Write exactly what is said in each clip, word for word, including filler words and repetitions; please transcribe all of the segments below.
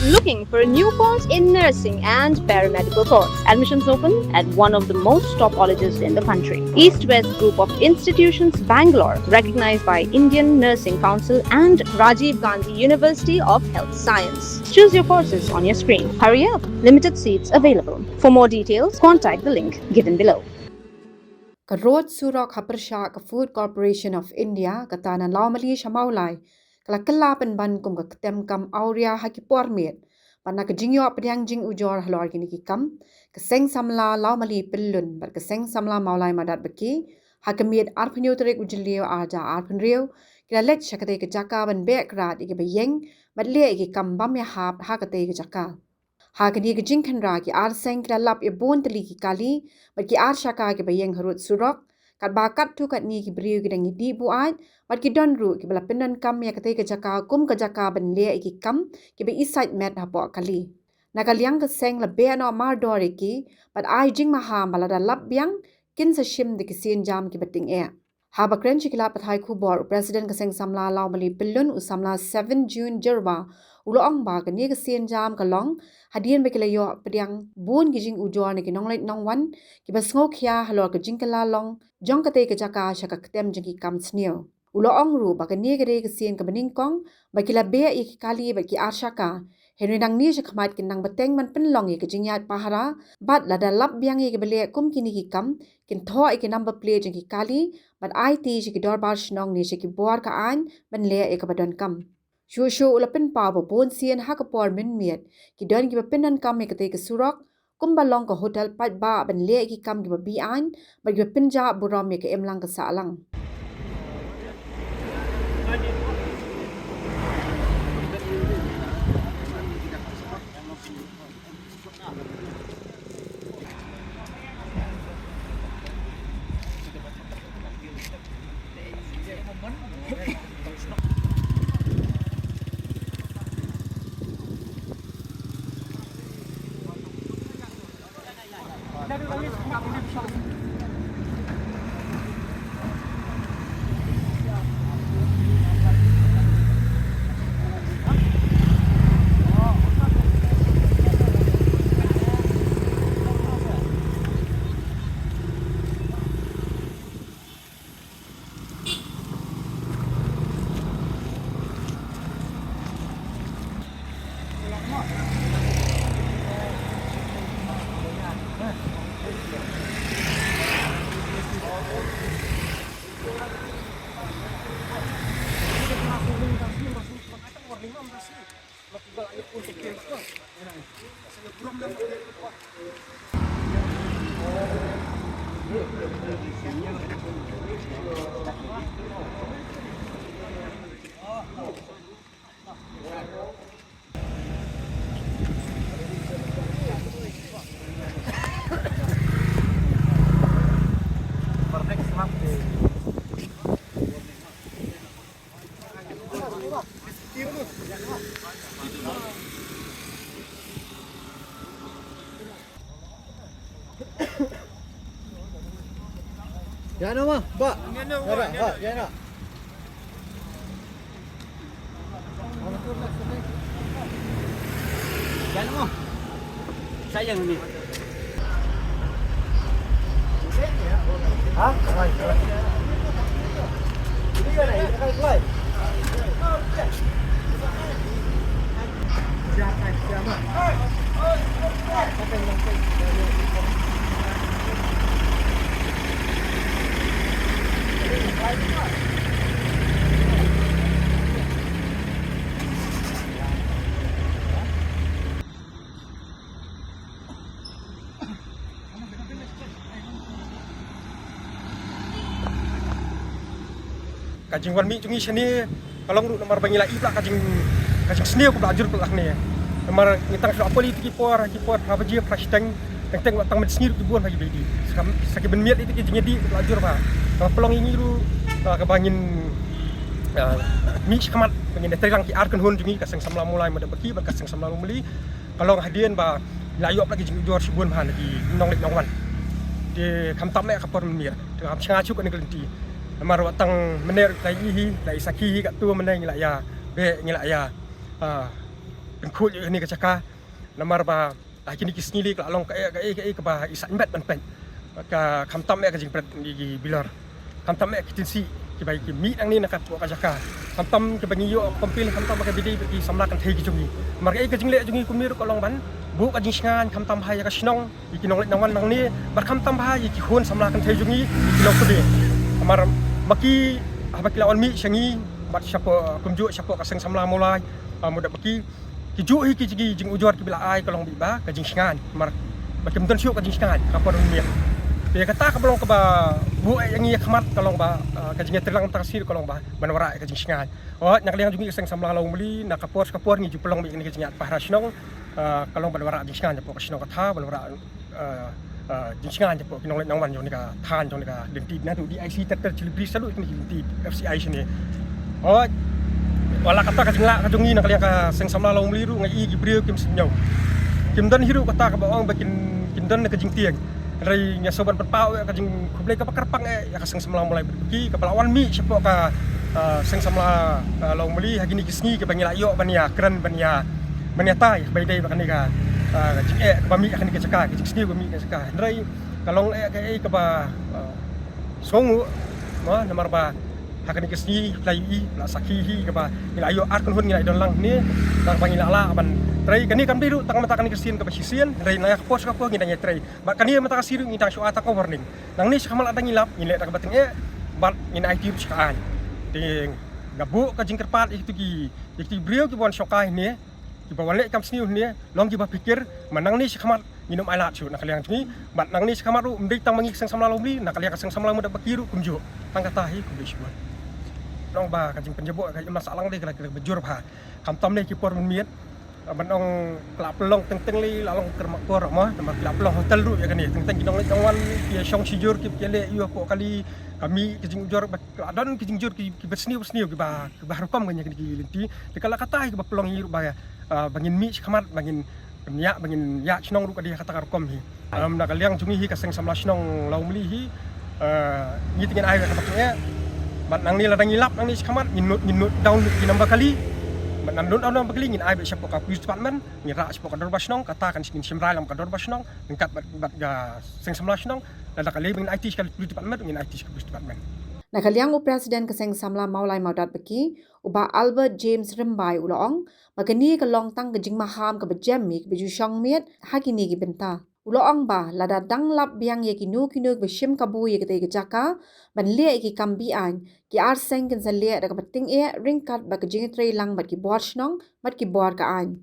Looking for a new course in nursing and paramedical course? Admissions open at one of the most top colleges in the country. East West Group of Institutions, Bangalore, recognized by Indian Nursing Council and Rajiv Gandhi University of Health Science. Choose your courses on your screen. Hurry up, limited seats available. For more details, contact the link given below. Ka rud surok ha pyrshah ka Food Corporation of India, kata na Lawmali sha Mawlai, ka la kylla pynban kum ka ktem kam awria ha ki por miet. Bad na ka jingïoh pdiang jingujor halor kine ki kam, ka Seng Samla Lawmali Pyllun bad ka Seng Samla Mawlai Madatbaki, ha ka miet arphew tarik u Jylliew arhajar arphew, ki la leit sha katei ka jaka ban beh krad ïa kiba ïeng bad leh ïa ki kam bym ïahap ha katei ka jaka. Ha kane ka jingkhynra, ki ar seng ki la lap ïa bun tylli ki kali bad ki ar shaka kiba ïeng harud surok, katba katto katne ki briew ki dang ïadih buaid bad ki don ruh kiba la pyndonkam ïa katei ka jaka kum ka jaka ban leh ïa ki kam kiba isaitmet hapoh kali. Na ka liang ka seng, la beh noh mardor ïa ki bad ai jingmaham ba lada lap biang, kin sa shim da ki sienjam kiba tyngeh. Haba kren sha ki lad pathai khubor, u President ka Seng Samla Lawmali Pyllun, u Samla Seven June Jyrwa, u la ong ba kane ka sienjam ka long hadien ba ki la ïoh pdiang bun ki jingujor na ki nongleit nongwan kiba sngewkhia halor ka jingkylla long jong katei ka jaka sha ka ktem jong ki kam sniew. U la ong ruh ba kane ka dei ka sien kaba nyngkong ba ki la beh ïa ki kali bad ki ar shaka, hynrei nangne shakhmat kin nang bteng ban pynlong ïa ka jingïaid pahara bad lada lap biang ïa kiba leh kum kine ki kam, kin thoh ïa ki number plate jong ki kali bad aiti sha ki dorbar shnong ne sha ki bor ka aiñ ban leh ïa kaba donkam. Shuh shuh u la pynpaw ba bun sien ha ka por mynmiet ki don kiba pyndonkam ïa katei ka surok kumba long ka hotel paidbah ban leh ïa ki kam kiba be-aiñ bad kiba pynjah burom ïa ka imlang ka sahlang. Ïa no ma, ba. Ïa no, ïa no. Ïa no. Sayang ni. Ka jingwan mih jong ngi shane ka long ruh namar ba ngi la ïoh ka jing, ka jingsniew kaba la jur palat hangne. Namar ngi tang shu ap ïa ki por, ki por phra baje phra shiteng, teng teng wat tang mynsngi ruh ki bun ha ki ba ïadih. Sa ki ban miet ïa ki jingïadih kaba la jur ba ka pynlong ïa ngi ruh kaba ngin mih shakhmat ba ngin ïatrei lang ki ar kynhun jong ngi, ka Seng Samla Mawlai Madatbaki bad ka Seng Samla Lawmali. Ka long hadien ba la ïoh palat ki jingujor shibun bha na ki nongleit nongwan. Te khamtam eh ka por mynmiet te kam shynna shuh kane ka lynti. Namar wat tang mynne ruh la ïohi, la ïohi sakhi hi katto mynne ngi la ïa beh, ngi la ïa, ah, pynkhuid ïa kane ka jaka. Namar ba ha kine ki sngi lei ka la long kaei kaei kaei kaba i sait met ban peit. Ka khamtam ïa ka jingpret ïa ki bilor, khamtam ïa ki tyngshaiñ kiba ki mih nangne na ka pok ka jaka, khamtam kiba ngi ïoh compel, khamtam ba ka bidei ba ki samla kynthei ki jong ngi. Namar kaei ka jingleh jong ngi kumne ruh ka long ban buh ka jingshngaiñ khamtam ha ïa ka shnong, ïa ki nongleit nongwan nangne, bad khamtam ba ha ïa ki khun samla kynthei jong ngi, ïa ki nongkyndiah. Namar ba ki, haba ki la wan mih sha ngi bad shapoh, kumjuh shapoh ka seng samla Mawlai, ah, mut ba ki, ki juh hi ki jing, jingujor kiba la ai ka long ba ka jingshngaiñ, namar ba kim don shuh ka jingshngaiñ ha ka por mynmiet. Te kata kaba long kaba buh ïa ngi ïa khmat ka long ba, ah, ka jingïatreilang tang ka sngi ka long ba ban wanrah ïa ka jingshngaiñ. Hooid, na ka liang jong ngi ka seng samla Lawmali, na ka por sha ka por ngi ju pynlong beit ïa kane ka jingïaid pahara shnong, ah, ka long ban wanrah jingshngaiñ hapoh ka shnong ka thaw, ban wanrah, ah, ah, jingshngaiñ hapoh ki nongleit nongwan jong kane ka thaiñ, jong kane ka lynti. Naduh D I C ter ter Chilli Bridge saduh kine ki lynti F C I shane. Hooid, wat la katta ka jinglah ka jong ngi na ka liang ka seng samla Lawmali ruh, nga i ki briew kim sngew, kim don hi ruh kata kaba ong ba kin, kin don na ka jingtieng. Hynrei nga sngewbha ban pynpaw ïa ka jingkhublei kaba kyrpang eh ïa ka seng samla Mawlai bad ki kaba la wan mih shapoh ka, ah, seng samla, ah, Lawmali ha kine ki sngi kaba ngi la ïoh ban ïakren, ban ïa, ban ïatai kaba ïadei bad kane ka, ah, ka jingeh kaba mih ha kane ka jaka, ka jingsniew ba mih ha kane ka jaka. Hynrei ka long eh kaei kaba, ah, sngewnguh, mo, namar ba ha kane ka sngi la ïohi, la sakhi hi kaba ngi la ïoh ar kynhun ngi la ïoh don lang hangne, namar ba ngi la lah ban trei. Kane kam dei ruh tang mynta kane ka sien kaba shisien, hynrei na ka por sha ka por ngi dang ïatrei. Bad kane mynta ka sngi ruh ngi dang shu ai tang ka warning. Nangne shakhmat lada ngi lap, ngin leh da kaba tyngeh bad ngin aiti ruh sha ka aiñ. Te nga buh ka jingkyrpad ïa kito ki, ïa kito ki briew kiba wan shongkai hangne, kiba wan leh kam sniew hangne, long kiba phikir, ma nangne shakhmat ngin ym ailad shuh na ka liang jong ngi. Bad nangne shakhmat ruh ym dei tang ma ngi ka seng samla Lawmali, na ka liang ka seng samla Mawlai bad ki ruh kumjuh. Tang kata hi, khublei shibun. Long ba ka jingpynjaboh ka im la sah lang dei ka la, ka la bajur bha. Khamtam ne ki por mynmiet, ban ong ka la pynlong teng teng lei la long kyrma por mo, namar ki la pynlong hotel ruh ïa kane, teng teng ki nongleit nongwan ki ïa shong shijur, ki ïa leh ïa hapoh kali, ka mih ka jingujor, ba ka la don ki jingjur ki, kiba sniew sniew, kiba, kiba ha rukom kane kine ki lynti. Te ka la kata hi kaba pynlong hi ruh ba, ah, ba ngin mih shakhmat, ba ngin pynïaid, ba ngin ïaid shnong ruh ka dei ha kata ka rukom hi. Em, na ka liang jong ngi hi ka seng samla shnong Lawmali hi, eh, ngi te ngin ai beit kaba tyngeh. Bad nangne lada ngi lap nangne shakhmat ngin note, ngin note down ki number kali. Bad lada note down number kali ngin ai beit shapoh ka police department, ngin rah shapoh ka dorbar shnong, kata kan ngin shim rai lang ka dorbar shnong ryngkat bad, bad ka seng samla shnong. Lada ka lei ba ngin aiti sha ka police department, ngin aiti sha ka police department. Na ka liang u President ka seng samla Mawlai Mawdatbaki, u Bah Albert James Rymbai u la ong ba kane ka long tang ka jingmaham kaba jem ïa kiba ju shong miet ha kine ki bynta. U la ong ba lada dang lap biang ïa kino kino kiba shim kabu ïa katei ka jaka ban leh ïa ki kam be-aiñ, ki ar seng kin sa leh da kaba tyngeh ryngkat bad ka jingïatreilang bad ki bor shnong bad ki bor ka aiñ.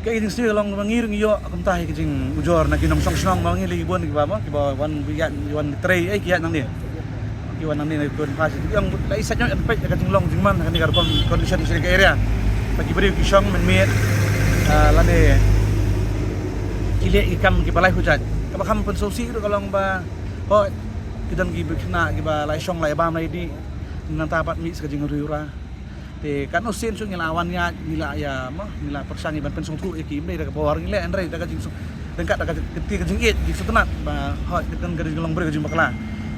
Ka jingsniew ka long ba ngi ruh ngi ïoh kumta hi ka jingujor na ki nongshong shnong, ma ngi lei bun kiba, ma kiba wan ïaid, wan trei, eh, ki ïaid nangne. Ki wan nangne na ki wan phai sha ki ong la i sait ñiew peit ka jinglong jingman kane ka rukom condition sha ka area. Ba ki briew ki shong mynmiet, ah, lane ki leh ki kam kiba lai hujat. Kaba kham pynsngewsih ruh ka long ba, hooid, ki don kiba khynnah kiba lai shong lai bam lai dih. Nangta pat mih sa ka jingriewra. Te katno sien shuh ngi la wan ïaid, ngi la ïa, mo, ngi la pyrshang ïa ban pynsngewthuh ïa ki, ym dei da ka bor ngi leh, hynrei da ka jingsngewthuh ryngkat da ka, ka, ka jingïeit, jingsngewtynnat ba hooid ka don ka jinglong briew, ka jingpakla.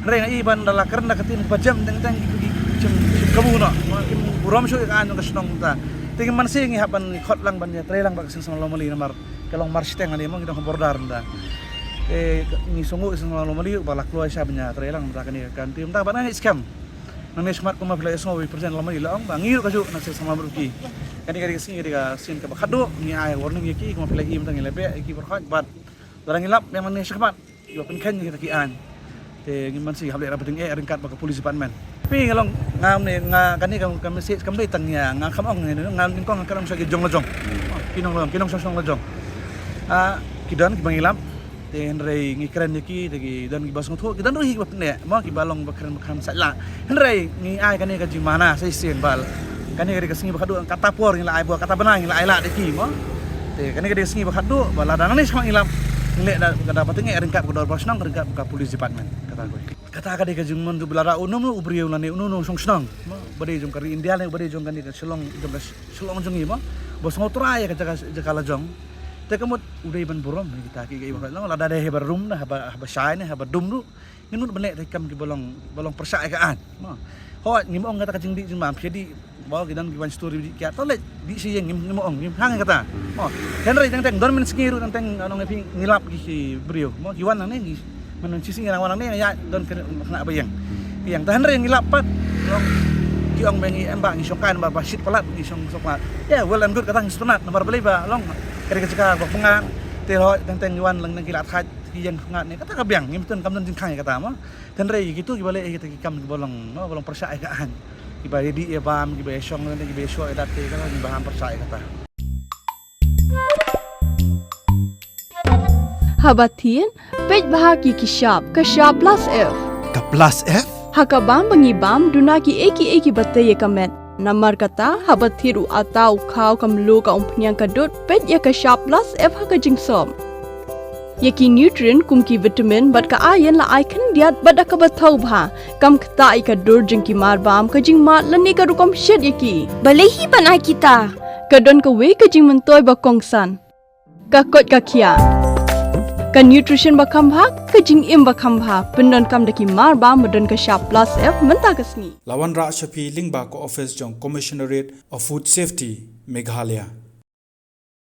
Hynrei nga i ban da la kren da ka ktien ba jem teng teng, ki, ki, ki shim, shim kabu noh, mo, kim burom shuh ïa ka aiñ jong ka shnong mynta. Te ngi mynsiem ngi hap ban khot lang ban ïatrei lang bad ka seng samla Lawmali namar ka long marshiteng hangne, mo, ngi don ha border mynta. Te ngi sngewnguh ïa ka seng samla Lawmali ba la kloi sha ban ïatrei lang mynta kane ka, kan te mynta ba nang skhem. Nangne shakhmat kumba phi la ïohsngew i President Lawmali la ong ba ngi ruh kajuh na seng samla Mawdatbaki, kane ka dei ka sngi, ka dei ka sien kaba khatduh, ngi ai warning ïa ki kumba phi la i mynta, ngi la beh ïa ki baroh khoit bad lada ngi lap biang nangne shakhmat kiba pynkheiñ ïa kita ki aiñ. Te ngi mynsiem hap leh da kaba tyngeh ryngkat bad ka police department. Phi, nga long, nga ne, nga kane ka, ka message kam dei tang ïa nga, kham ong ne, nga nyngkong nga kren sha ki jong la jong, ki nong la jong, ki nongshong shnong la jong. Ah, ki don kiba ngi lap. Te hynrei ngi kren ïa ki, te ki don kiba sngewthuh, ki don ruh hi kiba pynneh, mo, kiba long ba kren ba kren sait lah. Hynrei ngi ai kane ka jingmana sa shisien ba kane ka dei ka sngi ba khatduh, kata por ngi la ai bor, kata bnai ngi la ai lad ïa ki, mo. Te kane ka dei ka sngi ba khatduh ba lada nangne shakhmat ngi lap, ngi leh da kaba tyngeh ryngkat bad ka dorbar shnong, ryngkat bad ka police department. Kata kawei. Kata ka dei ka jingmon jong, lada uno uno u briew lane uno uno u shong shnong, mo, ba dei jong ka ri India ne ba dei jong kane ka Shillong, jong ka Shillong jong ngi, mo, ba sngewthuh ïa ka jaka, jaka la jong. Te ka mut u dei ban burom ïa kita ki, ki, lada dei haba rum na, haba, haba shai ne haba dum ruh, ngin mut ban leh da ki kam kiba long, ba long pyrshah ïa ka aiñ, mo. Hooid, ngim ong kata ka jingdih jingbam, phi dih Ba ki don ki wan stur ki ïa to leh dih shi ïing, ngim, ngim ong, ngim hang kata. Mo, hynrei teng teng don mynsngi ruh teng teng, ano, ngi phi ngi lap ki, ki briew. Mo, ki wan nangne ngi, men shisngi nang wan nangne ïa don khynnah ba ïeng. Ki ïeng, te hynrei ngi lap pat. Long, ki ong ba ngi em ba ngi shongkai namar ba shit palat, ngi shong shong palat. Ïa, well and good, kata ngi sngewtynnat namar balei ba long ka dei ka jaka ba pyngngad. Te hooid teng teng ngi wan leng, nang ki la thait ki ïeng pyngngad ne, kata ka biang, ngim don, kam don jingkhang ïa kata mo. Hynrei kitu kiba leh ïa kita ki kam kiba long, mo, ba long pyrshah ïa ka aiñ. Kiba ïa dih ïa bam, kiba ïa shong, kiba ïa shoh ïa dat, te kata ngi ba ham pyrshah ïa kata. Haba thied, peit bha ki ki shap, ka shap plus F. Ka plus F? Ha ka bam ba ngi bam, duna ki ei ki ei kiba tei ïa ka met. Namar kata, haba thied u atta, u khaw, ka mluh, ka umphniang, ka dud, peit ïa ka shap plus F ha ka jingsop. Ïa ki nutrient kum ki vitamin bad ka iron la ai khyndiat bad da kaba thaw bha. Kam ktah ïa ka dur jong ki mar bam, ka jingmad lane ka rukom shet ïa ki. Balei hi ban ai kita? Ka don kawei ka jingmyntoi ba kongsan. Ka koit ka khiah. Ka nutrition ba kham bha, ka jingim ba kham bha. Pyndonkam da ki mar bam ba don ka shap plus F mynta ka sngi. La wanrah sha phi lyngba ka office jong Commissionerate of Food Safety, Meghalaya.